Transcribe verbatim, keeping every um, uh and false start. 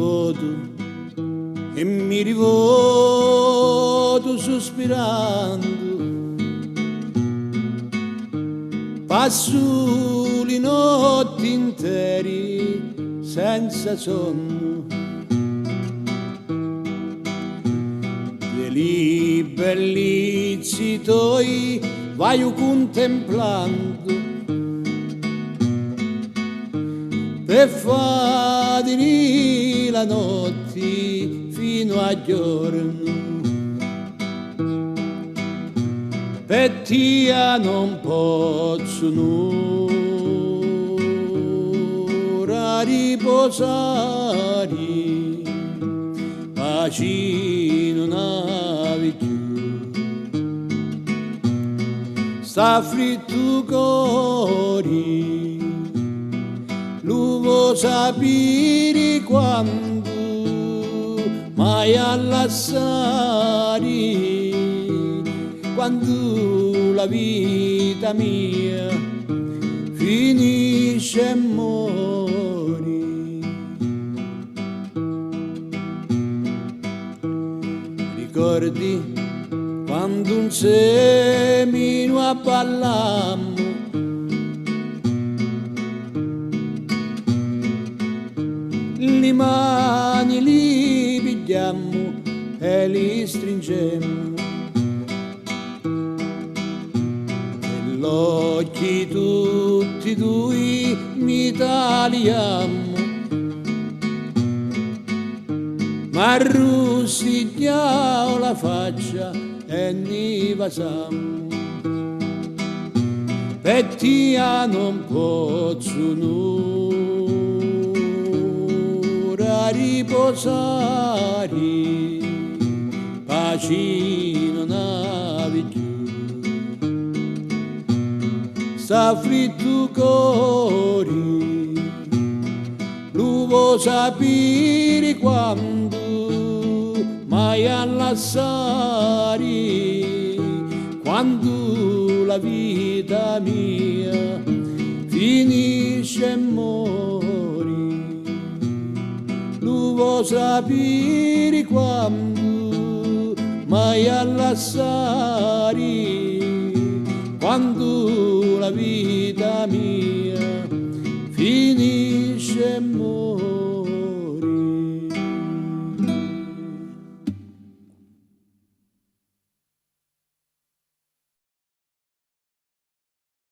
Votu e mi rivotu suspirandu, passu li notti interi senza sonnu. Di li bellizzi toi vaiu cuntemplandu, pe fadiri la notti finu a jornu. Pe tia non pozzu nura riposari, paci non havi cchiù. St'affrittu cori lu vo sapiri quandu m'hai a lassari, quandu la vita mia finisce e mori. Ricordi quandu 'nseminu abballammu, li mani li pigghiammu e li stringemmu. E l'occhi tutti dui mi taliammu, m'arrussigghiau la faccia e ni vasammu. Pe tia non pozzu nura riposari, paci non havi cchiù. St'affrittu cori lu vo sapiri quandu m'hai a lassari, quandu la vita mia finisce e mori. Lu vo sapiri quandu m'hai a lassari, quandu la vita mia finisce e mori.